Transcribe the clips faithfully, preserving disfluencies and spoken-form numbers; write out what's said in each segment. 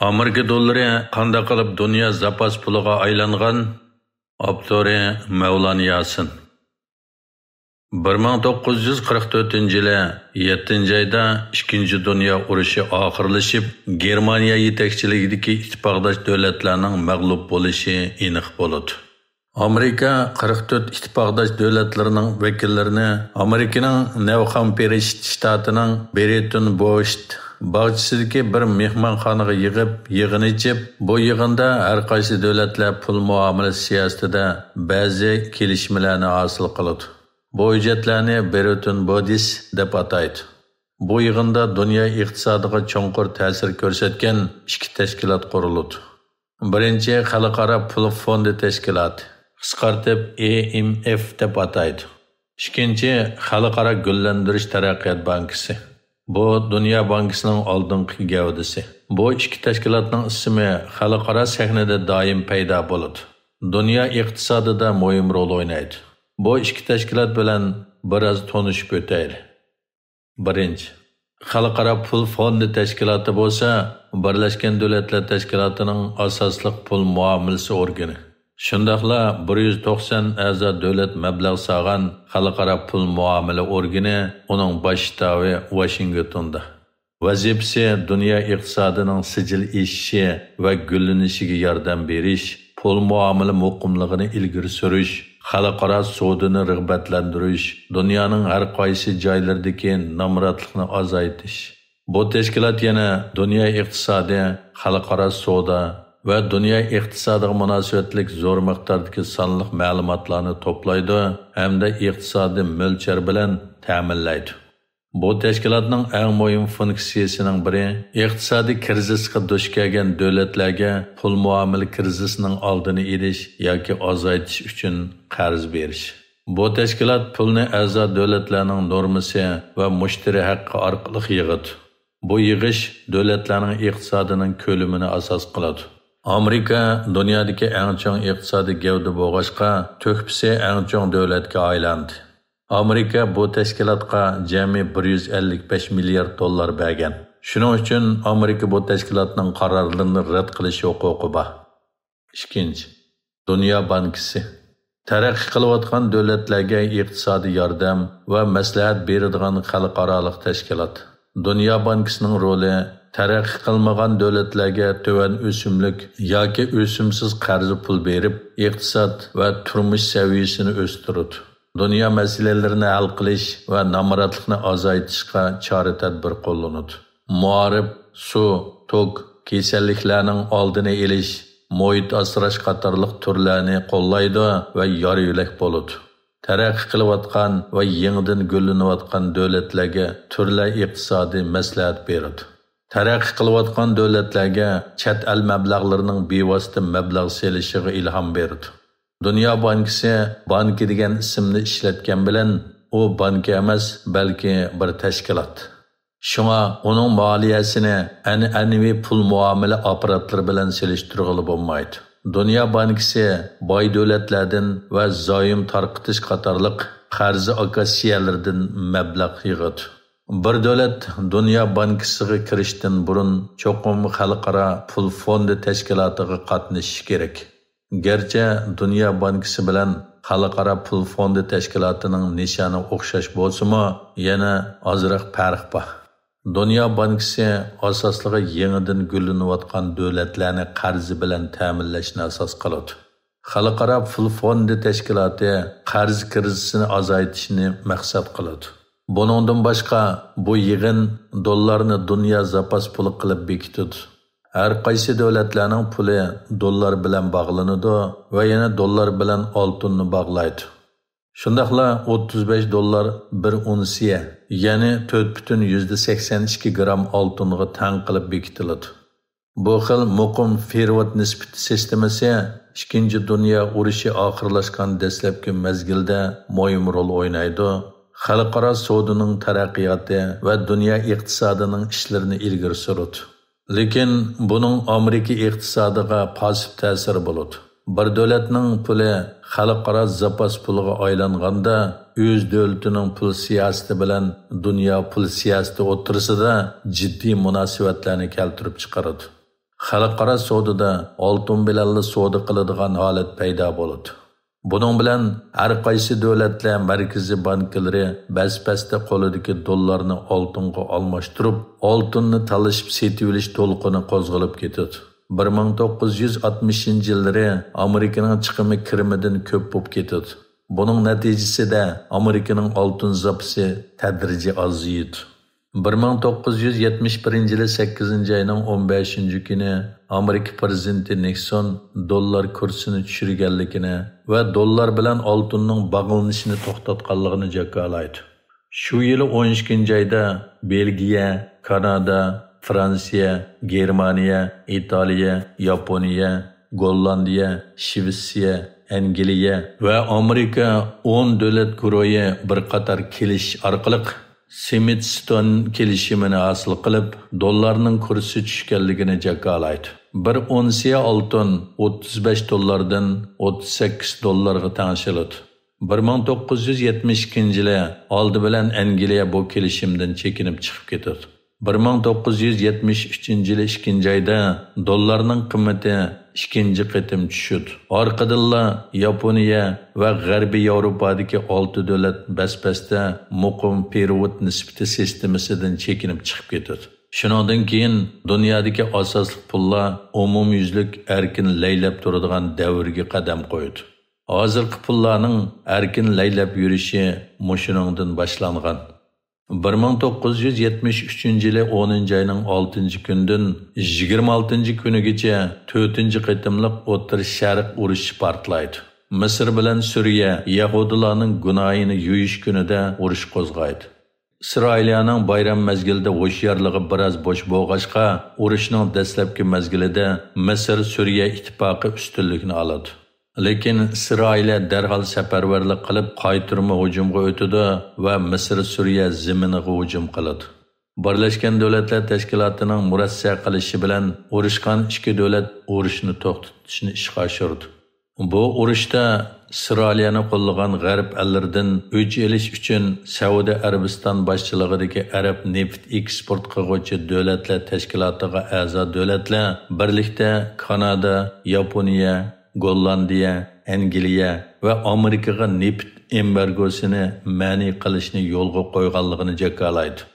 ئامېرىكا دوللىرى قانداق قىلىپ دۇنيا زاپاس پۇلىغا ئايلانغان؟ ئاپتورى مەۋلان ياسىن. بىر مىڭ توققۇز يۈز قىرىق تۆتىنچى يىلى يەتتىنچى ئايدا ئىككىنچى دۇنيا ئۇرۇشى ئاخىرلىشىپ، گېرمانىيە يېتەكچىلىكىدىكى ئىتتىپاقداش دۆلەتلەرنىڭ مەغلۇپ بولۇشى ئېنىق بولىدۇ. ئامېرىكا قىرىق تۆت ئىتتىپاقداش دۆلەتلىرىنىڭ ۋەكىللىرىنى ئامېرىكىنىڭ نەۋ خامپىرى شتاتىنىڭ برېتون بوشت باغچىسىدىكى بىر مېھمانخانىغا يىغىپ، يىغىن ئېچىپ، بۇ يىغىندا ھەر قايسى دۆلەتلەر پۇل مۇئامىلە سىياسىتىدە بەزى كېلىشمىلەرنى ھاسىل قىلىدۇ. بۇ ھۆججەتلەرنى برېتون بودىس دەپ ئاتايدۇ. بۇ يىغىندا دۇنيا ئىقتىسادىغا چوڭقۇر تەسىر كۆرسەتكەن ئىككى تەشكىلات قۇرۇلىدۇ. بىرىنچى، خەلقئارا پۇل فوندى تەشكىلاتى، قىسقارتىپ ئېي ئېم ئېف دەپ ئاتايدۇ. ئىككىنچى، خەلقئارا گۈللەندۈرۈش تەرەققىيات بانكىسى. بۇ دۇنيا بانكىسىنىڭ ئالدىنقى گەۋدىسى. بۇ ئىككى تەشكىلاتنىڭ ئىسمى خەلقئارا سەھنىدە دائىم پەيدا بولىدۇ. دۇنيا ئىقتىسادىدا مۇھىم رول ئوينايدۇ. بۇ ئىككى تەشكىلات بىلەن بىراز تونۇشۇپ ئۆتەيلى. بىرىنچى، خەلقئارا پۇل فوندى تەشكىلاتى بولسا بىرلەشكەن دۆلەتلەر تەشكىلاتىنىڭ ئاساسلىق پۇل مۇئامىلىسى ئورگىنى. شۇنداقلا بىر يۈز توقسان ئەزا دۆلەت مەبلەغ سالغان خەلقئارا پۇل مۇئامىلە ئورگىنى، ئۇنىڭ باش شتابى ۋاشىنگتوندا. ۋەزىپىسى دۇنيا ئىقتىسادىنىڭ سىجىل ئېشىشى ۋە گۈللىنىشىگە ياردەم بېرىش، پۇل مۇئامىلە مۇقىملىقىنى ئىلگىرى سۈرۈش، خەلقئارا سودىنى رىغبەتلەندۈرۈش، دۇنيانىڭ ھەر قايسى جايلىرىدىكى نامراتلىقنى ئازايتىش. بۇ تەشكىلات يەنە دۇنيا ئىقتىسادى، خەلقئارا سودا ۋە دۇنيا ئىقتىسادىغا مۇناسىۋەتلىك زور مىقداردىكى سانلىق مەلۇماتلارنى توپلايدۇ ھەمدە ئىقتىسادىي مۆلچەر بىلەن تەمىنلەيدۇ. بۇ تەشكىلاتنىڭ ئەڭ مۇھىم فۇنكسىيىسىنىڭ بىرى، ئىقتىسادىي كىرىزىسقا دۇچ كەلگەن دۆلەتلەرگە پۇل مۇئامىلە كىرىزىسىنىڭ ئالدىنى ئېلىش ياكى ئازايتىش ئۈچۈن قەرز بېرىش. بۇ تەشكىلات پۇلنى ئەزا دۆلەتلەرنىڭ نورمىسى ۋە مۇشتەرى ھەققى ئارقىلىق يىغىدۇ. بۇ يىغىش دۆلەتلەرنىڭ ئىقتىسادىنىڭ كۆلىمىنى ئاساس قىلىدۇ. ئامېرىكا دۇنيادىكى ئەڭ چوڭ ئىقتىسادىي گەۋدە بولغاچقا، تۆھپىسى ئەڭ چوڭ دۆلەتكە ئايلاندى. ئامېرىكا بۇ تەشكىلاتقا جەمئىي بىر يۈز ئەللىك بەش مىليارد دوللار بەرگەن. شۇنىڭ ئۈچۈن ئامېرىكا بۇ تەشكىلاتنىڭ قارارلىرىنى رەت قىلىش ھوقۇقى بار. ئىككىنچى، دۇنيا بانكىسى. تەرەققىي قىلىۋاتقان دۆلەتلەرگە ئىقتىسادىي ياردەم ۋە مەسلىھەت بېرىدىغان خەلقئارالىق تەشكىلات. دۇنيا بانكىسىنىڭ رولى، تەرەققىي قىلمىغان دۆلەتلەرگە تۆۋەن ئۆسۈملۈك ياكى ئۆسۈمسىز قەرز پۇل بېرىپ، ئىقتىساد ۋە تۇرمۇش سەۋىيەسىنى ئۆستۈرىدۇ. دۇنيا مەسىلىلىرىنى ھەل قىلىش ۋە نامراتلىقنى ئازايتىشقا چارە-تەدبىر قوللىنىدۇ. مائارىپ، سۇ، توك، كېسەللىكلەرنىڭ ئالدىنى ئېلىش، مۇھىت ئاسراش قاتارلىق تۈرلەرنى قوللايدۇ ۋە يار-يۆلەك بولىدۇ. تەرەققىي قىلىۋاتقان ۋە يېڭىدىن گۈللىنىۋاتقان دۆلەتلەرگە تۈرلەر ئىقتىسادىي مەسلىھەت بېرىدۇ. تەرەققىي قىلىۋاتقان دۆلەتلەرگە چەت ئەل مەبلەغلىرىنىڭ بىۋاسىتە مەبلەغ سېلىشىغا ئىلھام بېرىدۇ. دۇنيا بانكىسى بانكا دېگەن ئىسىمنى ئىشلەتكەن بىلەن، ئۇ بانكا ئەمەس، بەلكى بىر تەشكىلات. شۇڭا ئۇنىڭ مالىيەسىنى ئەنئەنىۋى پۇل مۇئامىلە ئاپپاراتلىرى بىلەن سېلىشتۇرغىلى بولمايدۇ. دۇنيا بانكىسى باي دۆلەتلەردىن ۋە زايوم تارقىتىش قاتارلىق قەرز ئاكسىيەلىرىدىن مەبلەغ يىغىدۇ. بىر دۆلەت دۇنيا بانكىسىغا كىرىشتىن بۇرۇن چوقۇم خەلقئارا پۇل فوندى تەشكىلاتىغا قاتنىشىشى كېرەك. گەرچە دۇنيا بانكىسى بىلەن خەلقئارا پۇل فوندى تەشكىلاتىنىڭ نىشانى ئوخشاش بولسىمۇ، يەنە ئازراق پەرق بار. دۇنيا بانكىسى ئاساسلىقى يېڭىدىن گۈللىنىۋاتقان دۆلەتلەرنى قەرزى بىلەن تەمىنلەشنى ئاساس قىلىدۇ. خەلقئارا پۇل فوندى تەشكىلاتى قەرز كىرىزىسىنى ئازايتىشنى مەقسەت قىلىدۇ. بۇنىڭدىن باشقا، بۇ يىغىن دوللارنى دۇنيا زاپاس پۇلى قىلىپ بېكىتىدۇ. ھەر قايسى دۆلەتلەرنىڭ پۇلى دوللار بىلەن باغلىنىدۇ ۋە يەنە دوللار بىلەن ئالتۇننى باغلايدۇ. شۇنداقلا ئوتتۇز بەش دوللار بىر ئۇنسىيە، يەنى تۆت پۈتۈن يۈزدە سەكسەن ئىككى گرام ئالتۇنغا تەڭ قىلىپ بېكىتىلىدۇ. بۇ خىل مۇقىم فېرۋود نىسبىتى سىستېمىسى ئىككىنچى دۇنيا ئۇرۇشى ئاخىرلاشقان دەسلەپكى مەزگىلدە مۇھىم رول ئوينايدۇ، خەلقئارا سودىنىڭ تەرەققىياتى ۋە دۇنيا ئىقتىسادىنىڭ ئىشلىرىنى ئىلگىرى سۈرىدۇ. لېكىن بۇنىڭ ئامېرىكا ئىقتىسادىغا پاسسىپ تەسىرى بولىدۇ. بىر دۆلەتنىڭ پۇلى خەلقئارا زاپاس پۇلىغا ئايلانغاندا، ئۆز دۆلىتىنىڭ پۇل سىياسىتى بىلەن دۇنيا پۇل سىياسىتى ئوتتۇرىسىدا جىددىي مۇناسىۋەتلەرنى كەلتۈرۈپ چىقىرىدۇ. خەلقئارا سودىدا ئالتۇن بىلەنلا سودا قىلىدىغان ھالەت پەيدا بولىدۇ. بۇنىڭ بىلەن ھەر قايسى دۆلەتلەر مەركىزىي بانكىلىرى بەس-بەستە قولىدىكى دوللارنى ئالتۇنغا ئالماشتۇرۇپ، ئالتۇننى تالىشىپ سېتىۋېلىش دولقۇنى قوزغىلىپ كېتىدۇ. بىر مىڭ توققۇز يۈز ئاتمىشىنچى يىللىرى ئامېرىكىنىڭ چىقىمى كىرىمىدىن كۆپ بولۇپ كېتىدۇ. بۇنىڭ نەتىجىسىدە ئامېرىكىنىڭ ئالتۇن زاپىسى تەدرىجىي ئازىيىدۇ. بىر مىڭ توققۇز يۈز يەتمىش بىرىنچى يىلى سەككىزىنچى ئاينىڭ ئون بەشىنچى كۈنى ئامېرىكا پىرېزىدېنتى نىكسون دوللار كۇرسىنى چۈشۈرگەنلىكىنى ۋە دوللار بىلەن ئالتۇننىڭ باغلىنىشىنى توختاتقانلىقىنى جاكارلايدۇ. شۇ يىلى ئون ئىككىنچى ئايدا بېلگىيە، كانادا، فرانسىيە، گېرمانىيە، ئىتالىيە، ياپونىيە، گوللاندىيە، شىۋېتسىيە، ئەنگلىيە ۋە ئامېرىكا ئون دۆلەت گۇرۇھى بىر قاتار كېلىشىش ئارقىلىق سىمىتستون كېلىشىمىنى ھاسىل قىلىپ، دوللارنىڭ كۇرسى چۈشكەنلىكىنى جاكارلايدۇ. بىر ئۇنسىيە ئالتۇن ئوتتۇز بەش دوللاردىن ئوتتۇز سەككىز دوللارغا تەڭشىلىدۇ. بىر مىڭ توققۇز يۈز يەتمىش ئىككىنچى يىلى ئالدى بىلەن ئەنگلىيە بۇ كېلىشىمدىن چېكىنىپ چىقىپ كېتىدۇ. بىر مىڭ توققۇز يۈز يەتمىش ئۈچىنچى يىلى ئىككىنچى ئايدا دوللارنىڭ قىممىتى ئىككىنچى قېتىم چۈشىدۇ. ئارقىدىنلا ياپونىيە ۋە غەربىي ياۋروپادىكى ئالتە دۆلەت بەس-بەستە مۇقىم پېرېۋوت نىسبىتى سىستېمىسىدىن چېكىنىپ چىقىپ كېتىدۇ. شۇنىڭدىن كېيىن دۇنيادىكى ئاساسلىق پۇللار ئومۇميۈزلۈك ئەركىن لەيلەپ تۇرىدىغان دەۋرگە قەدەم قويىدۇ. ھازىرقى پۇللارنىڭ ئەركىن لەيلەپ يۈرۈشى مۇشۇنىڭدىن باشلانغان. بىر مىڭ توققۇز يۈز يەتمىش ئۈچىنچى يىلى ئونىنچى ئاينىڭ ئالتىنچى كۈنىدىن يىگىرمە ئالتىنچى كۈنىگىچە تۆتىنچى قېتىملىق ئوتتۇرا شەرق ئۇرۇشى پارتلايدۇ. مىسىر بىلەن سۈرىيە يەھۇدىيلارنىڭ گۇناھىنى يۇيۇش كۈنىدە ئۇرۇش قوزغايدۇ. ئىسرائىلىيەنىڭ بايرام مەزگىلىدە ھوشيارلىقى بىراز بوش بولغاچقا، ئۇرۇشنىڭ دەسلەپكى مەزگىلىدە مىسىر سۈرىيە ئىتتىپاقى ئۈستۈنلۈكنى ئالىدۇ. لېكىن ئىسرائىلىيە دەرھال سەپەرۋەرلىك قىلىپ، قايتۇرما ھۇجۇمغا ئۆتىدۇ ۋە مىسىر سۈرىيە زېمىنىغا ھۇجۇم قىلىدۇ. بىرلەشكەن دۆلەتلەر تەشكىلاتىنىڭ مۇرەسسە قىلىشى بىلەن ئۇرۇشقان ئىككى دۆلەت ئۇرۇشنى توختىتىشنى ئىشقا ئاشۇرىدۇ. بۇ ئۇرۇشتا ئىسرائىلىيەنى قوللىغان غەرب ئەللىرىدىن ئۆچ ئېلىش ئۈچۈن سەئۇدى ئەرەبىستان باشچىلىقىدىكى ئەرەب نېفىت ئېكسپورت قىلغۇچى دۆلەتلەر تەشكىلاتىغا ئەزا دۆلەتلەر بىرلىكتە كانادا، ياپونىيە، گوللاندىيە، ئەنگلىيە ۋە ئامېرىكىغا نېفىت ئېمبارگوسىنى مەنئى قىلىشنى يولغا قويغانلىقىنى جاكارلايدۇ.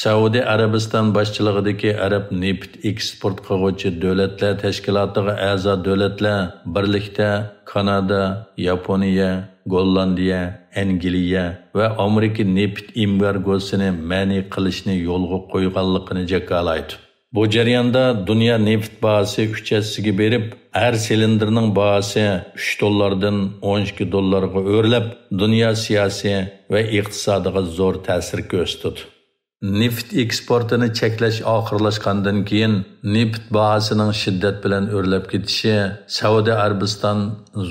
سەئۇدى ئەرەبىستان باشچىلىقىدىكى ئەرەب نېفىت ئېكسپورت قىلغۇچى دۆلەتلەر تەشكىلاتىغا ئەزا دۆلەتلەر بىرلىكتە كانادا، ياپونىيە، گوللاندىيە، ئەنگلىيە ۋە ئامېرىكا نېفىت ئېمبارگوسىنى مەنئى قىلىشنى يولغا قويغانلىقىنى جاكارلايدۇ. بۇ جەرياندا دۇنيا نېفىت باھاسى ئۈچ ھەسسىگە بېرىپ، ھەر سىلىندىرنىڭ باھاسى ئۈچ دوللاردىن ئون ئىككى دوللارغا ئۆرلەپ، دۇنيا سىياسىي ۋە ئىقتىسادىغا زور تەسىر كۆرسىتىدۇ. نېفىت ئېكسپورتىنى چەكلەش ئاخىرلاشقاندىن كېيىن، نېفىت باھاسىنىڭ شىددەت بىلەن ئۆرلەپ كېتىشى سەئۇدى ئەرەبىستان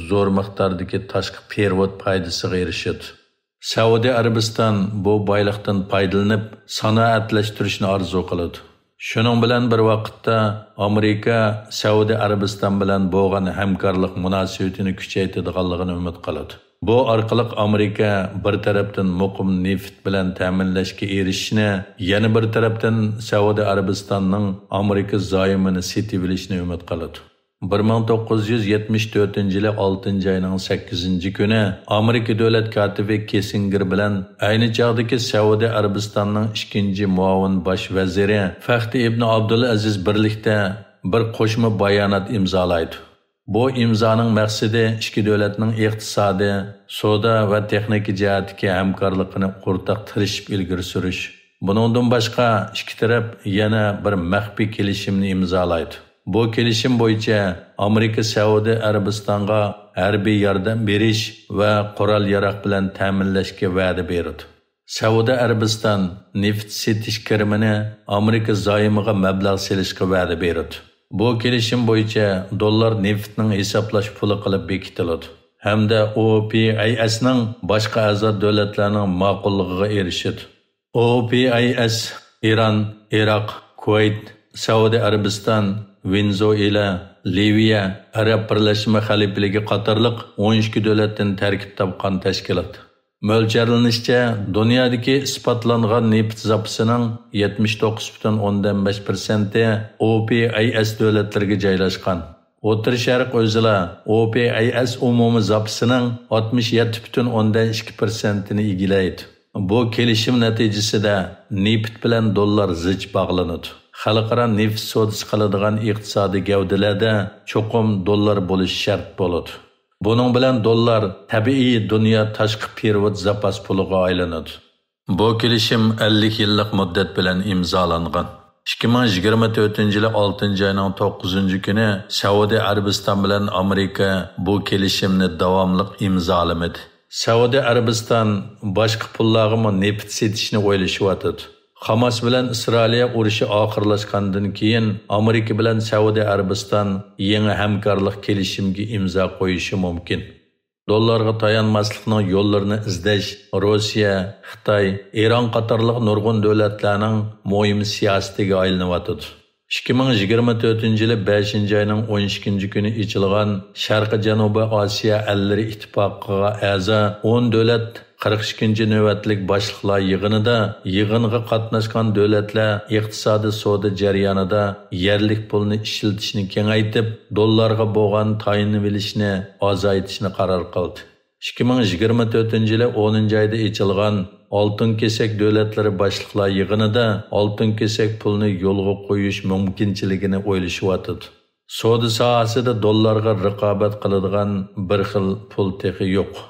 زور مىقداردىكى تاشقى پېرېۋوت پايدىسىغا ئېرىشىدۇ. سەئۇدى ئەرەبىستان بۇ بايلىقتىن پايدىلىنىپ، سانائەتلەشتۈرۈشنى ئارزۇ قىلىدۇ. شۇنىڭ بىلەن بىر ۋاقىتتا، ئامېرىكا سەئۇدى ئەرەبىستان بىلەن بولغان ھەمكارلىق مۇناسىۋىتىنى كۈچەيتىدىغانلىقىنى ئۈمىد قىلىدۇ. بۇ ئارقىلىق ئامېرىكا بىر تەرەپتىن مۇقىم نېفىت بىلەن تەمىنلەشكە ئېرىشىشنى، يەنە بىر تەرەپتىن سەئۇدى ئەرەبىستاننىڭ ئامېرىكا زايومىنى سېتىۋېلىشىنى ئۈمىد قىلىدۇ. بىر مىڭ توققۇز يۈز يەتمىش تۆتىنچى يىلى ئالتىنچى ئاينىڭ سەككىزىنچى كۈنى ئامېرىكا دۆلەت كاتىپى كىسسىنگېر بىلەن ئەينى چاغدىكى سەئۇدى ئەرەبىستاننىڭ ئىككىنچى مۇئاۋىن باش ۋەزىرى فەخدى ئىبنى ئابدۇلئەزىز بىرلىكتە بىر قوشما بايانات ئىمزالايدۇ. بۇ ئىمزانىڭ مەقسىتى ئىككى دۆلەتنىڭ ئىقتىسادىي، سودا ۋە تېخنىكا جەھەتتىكى ھەمكارلىقىنى ئورتاق تىرىشىپ ئىلگىرى سۈرۈش. بۇنىڭدىن باشقا، ئىككى تەرەپ يەنە بىر مەخپىي كېلىشىمنى ئىمزالايدۇ. بۇ كېلىشىم بويىچە ئامېرىكا سەئۇدى ئەرەبىستانغا ھەربىي ياردەم بېرىش ۋە قورال-ياراغ بىلەن تەمىنلەشكە ۋەدە بېرىدۇ. سەئۇدى ئەرەبىستان نېفىت سېتىش كىرىمىنى ئامېرىكا زايومىغا مەبلەغ سېلىشقا ۋەدە بېرىدۇ. بۇ كېلىشىم بويىچە دوللار نېفىتنىڭ ھېسابلاش پۇلى قىلىپ بېكىتىلىدۇ ھەمدە ئوپېئەسنىڭ باشقا ئەزا دۆلەتلەرنىڭ ماقۇللۇقىغا ئېرىشىدۇ. ئوپېئەس ئىران، ئىراق، كۇۋەيت، سەئۇدى ئەرەبىستان، ۋېنېزۇئېلا، لىۋىيە، ئەرەب بىرلەشمە خەلىپىلىكى قاتارلىق ئون ئىككى دۆلەتتىن تەركىب تاپقان تەشكىلات. مۆلچەرلىنىشىچە، دۇنيادىكى ئىسپاتلانغان نېفىت زاپىسىنىڭ يەتمىش توققۇز پۈتۈن ئوندىن بەش پىرسەنتى ئوپېئەس دۆلەتلىرىگە جايلاشقان. ئوتتۇرا شەرق ئۆزىلا ئوپېئەس ئومۇمىي زاپىسىنىڭ ئاتمىش يەتتە پۈتۈن ئوندىن ئىككى پىرسەنتىنى ئىگىلەيدۇ. بۇ كېلىشىم نەتىجىسىدە نېفىت بىلەن دوللار زىچ باغلىنىدۇ. خەلقئارا نېفىت سودىسى قىلىدىغان ئىقتىسادىي گەۋدىلەردە چوقۇم دوللار بولۇشى شەرت بولىدۇ. بۇنىڭ بىلەن دوللار تەبىئىي دۇنيا تاشقى پېرېۋوت زاپاس پۇلىغا ئايلىنىدۇ. بۇ كېلىشىم ئەللىك يىللىق مۇددەت بىلەن ئىمزالانغان. ئىككى مىڭ يىگىرمە تۆتىنچى يىلى ئالتىنچى ئاينىڭ توققۇزىنچى كۈنى سەئۇدى ئەرەبىستان بىلەن ئامېرىكا بۇ كېلىشىمنى داۋاملىق ئىمزالىمىدى. سەئۇدى ئەرەبىستان باشقا پۇللارغىمۇ نېفىت سېتىشنى ئويلىشىۋاتىدۇ. خاماس بىلەن ئىسرائىلىيە ئۇرۇشى ئاخىرلاشقاندىن كېيىن، ئامېرىكا بىلەن سەئۇدى ئەرەبىستان يېڭى ھەمكارلىق كېلىشىمىگە ئىمزا قويۇشى مۇمكىن. دوللارغا تايانماسلىقنىڭ يوللىرىنى ئىزدەش روسىيە، خىتاي، ئىران قاتارلىق نۇرغۇن دۆلەتلەرنىڭ مۇھىم سىياسىتىگە ئايلىنىۋاتىدۇ. ئىككى مىڭ يىگىرمە تۆتىنچى يىلى بەشىنچى ئاينىڭ ئون ئىككىنچى كۈنى ئېچىلغان شەرقىي جەنۇبىي ئاسىيا ئەللىرى ئىتتىپاقىغا ئەزا ئون دۆلەت قىرىق ئىككىنچى نۆۋەتلىك باشلىقلار يىغىنىدا يىغىنغا قاتناشقان دۆلەتلەر ئىقتىسادىي سودا جەريانىدا يەرلىك پۇلنى ئىشلىتىشنى كېڭەيتىپ، دوللارغا بولغان تايىنىۋېلىشنى ئازايتىشنى قارار قىلدى. ئىككى مىڭ يىگىرمە تۆتىنچى يىلى ئونىنچى ئايدا ئېچىلغان ئالتۇن كېسەك دۆلەتلىرى باشلىقلار يىغىنىدا ئالتۇن كېسەك پۇلنى يولغا قويۇش مۇمكىنچىلىكىنى ئويلىشىۋاتىدۇ. سودا ساھەسىدە دوللارغا رىقابەت قىلىدىغان بىر خىل پۇل تېخى يوق.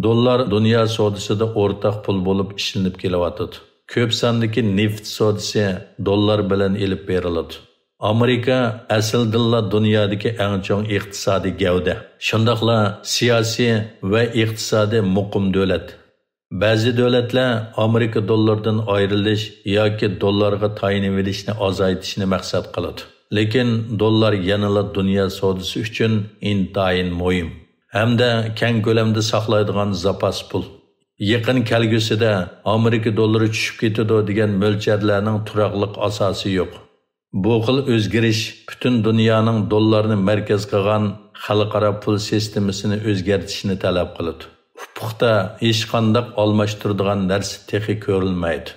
دوللار دۇنيا سودىسىدا ئورتاق پۇل بولۇپ ئىشلىنىپ كېلىۋاتىدۇ. كۆپ ساندىكى نېفىت سودىسى دوللار بىلەن ئېلىپ بېرىلىدۇ. ئامېرىكا ئەسلىدىنلا دۇنيادىكى ئەڭ چوڭ ئىقتىسادىي گەۋدە، شۇنداقلا سىياسىي ۋە ئىقتىسادىي مۇقىم دۆلەت. بەزى دۆلەتلەر ئامېرىكا دوللىرىدىن ئايرىلىش ياكى دوللارغا تايىنىۋېلىشنى ئازايتىشنى مەقسەت قىلىدۇ. لېكىن دوللار يەنىلا دۇنيا سودىسى ئۈچۈن ئىنتايىن مۇھىم ھەمدە كەڭ كۆلەمدە ساقلايدىغان زاپاس پۇل. يېقىن كەلگۈسىدە ئامېرىكا دوللىرى چۈشۈپ كېتىدۇ دېگەن مۆلچەرلەرنىڭ تۇراقلىق ئاساسى يوق. بۇ خىل ئۆزگىرىش پۈتۈن دۇنيانىڭ دوللارنى مەركەز قىلغان خەلقئارا پۇل سىستېمىسىنى ئۆزگەرتىشنى تەلەپ قىلىدۇ. ئۇپۇقتا ھېچقانداق ئالماشتۇرىدىغان نەرسە تېخى كۆرۈلمەيدۇ.